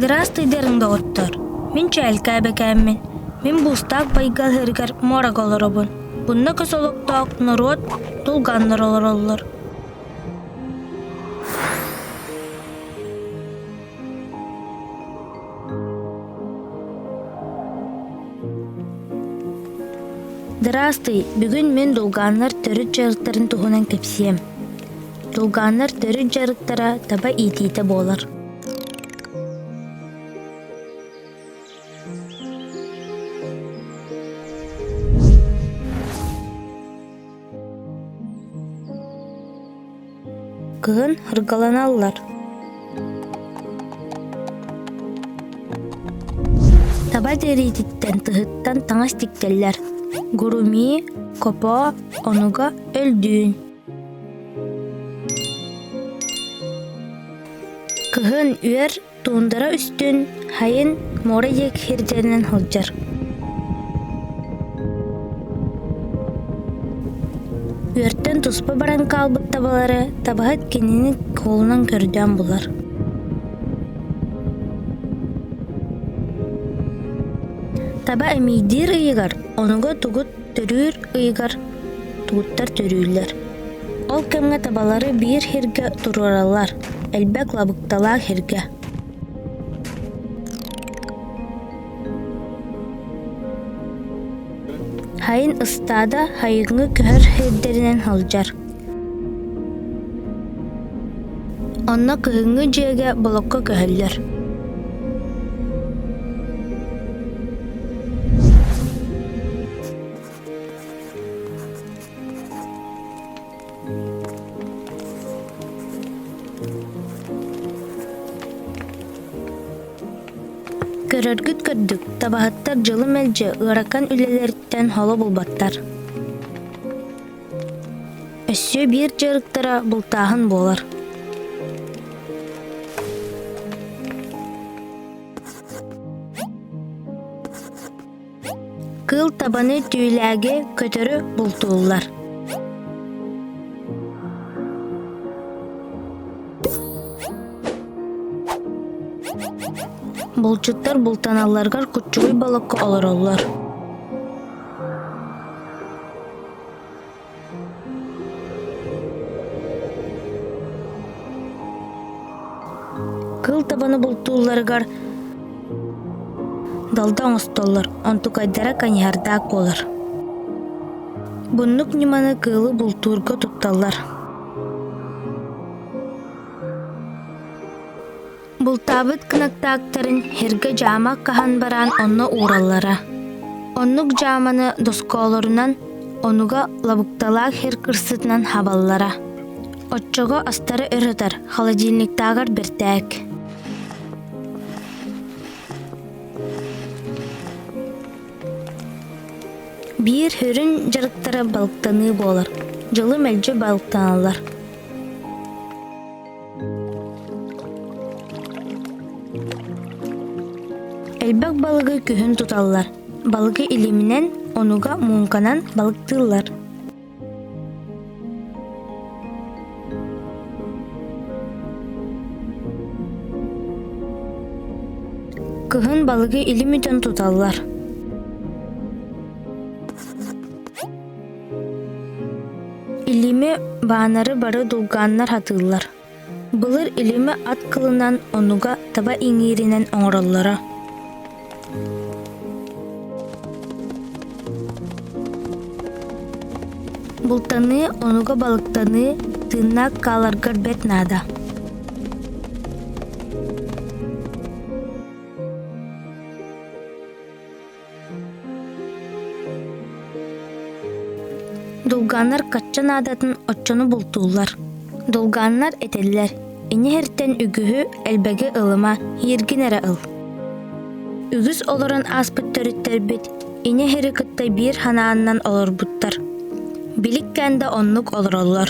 Здравствуйдарын, доҕоттор! Мин Чээлкээ эбэкээммин. Мин Буустаах байҕал иһэригэр муорага олоробун. Бунна көс олохтоох норуот тулганнар олороллор. Здравствуй, бүгүн мин дулгааннар төрүт дьарыктарын туһунан кэпсиэм. Дулгааннар төрүт дьарыктара таба иитиитэ буолар. Кыһын ыргаланаллар. Таба тириититтэн тыһыттан таҥас тиктэллэр: гурумии, копоо, онуга өлдүүн. Кыһын үөр Туундара үстүн, хайын муора диэки сирдэринэн сылдьар. Үөртэн туспа баран хаалбыт табалары табаһыт кинини холунан көрдөөн булар. Таба эмиийдиир ыйыгар, онуга тугут төрүүр ыйыгар тугуттар төрүүллэр. Ол кэмҥэ табалары биир сиргэ туруораллар, элбэх лабыкталаах сиргэ. Хайын ыстаада хайыҥҥы көһөр сирдэринэн сылдьар. Онно кыһыҥҥы дьиэгэ болокко көһөллөр. Көрөргүт курдук, табаһыттар дьылы мэлдьи ыарахан үлэлэриттэн холо булбаттар. Өссө биир дьарыктара бултааһын буолар. Кыыл табаны түүлээги, көтөрү бултууллар. Булчуттар бултаналларыгар куччугуй балыкка олороллор. Кыыл табаны бултуулларыгар далда оҥостоллор, онтукайдара каньярдаах буолар. Буннук ньыманы кыылы бултуурга тутталлар. Бултаабыт кынаттаактарын һиргэ дьаама хаһан баран онно уураллара. Оннук дьааманы доскоолорунан, онуга лабыкталаах һир кырсытынан хабаллара. Оччоҕо астары өр ытар, холодильниктааҕар бэртээк. Биир сүрүн дьарыктара балыктаныы буолар. Дьылы мэлдьи балыктаналлар. Элбэх балыгы күһүн туталлар. Балыгы илиминэн, онуга мууҥканан балыктыыллар. Кыһын балыгы илим үтэн туталлар. Илими баанары бары дулгааннар хатыыллар. Былыр илими ат кылынан, онуга таба иҥииринэн оҥороллоро. Бултаныы, онуга балыктаныы, тыыннаах хааларгар бэрт наада. Дулгааннар хачча наадатын оччону бултууллар. Дулгааннар этэллэр: «Ини иһэртэн үгүһү, элбэги ылыма, ииргин эрэ ыл». Үгүс олорон ааспыт төрүттэрбит ини иһэри кытта биир санааннан олорбуттар. Билик кэнде оннук олороллор.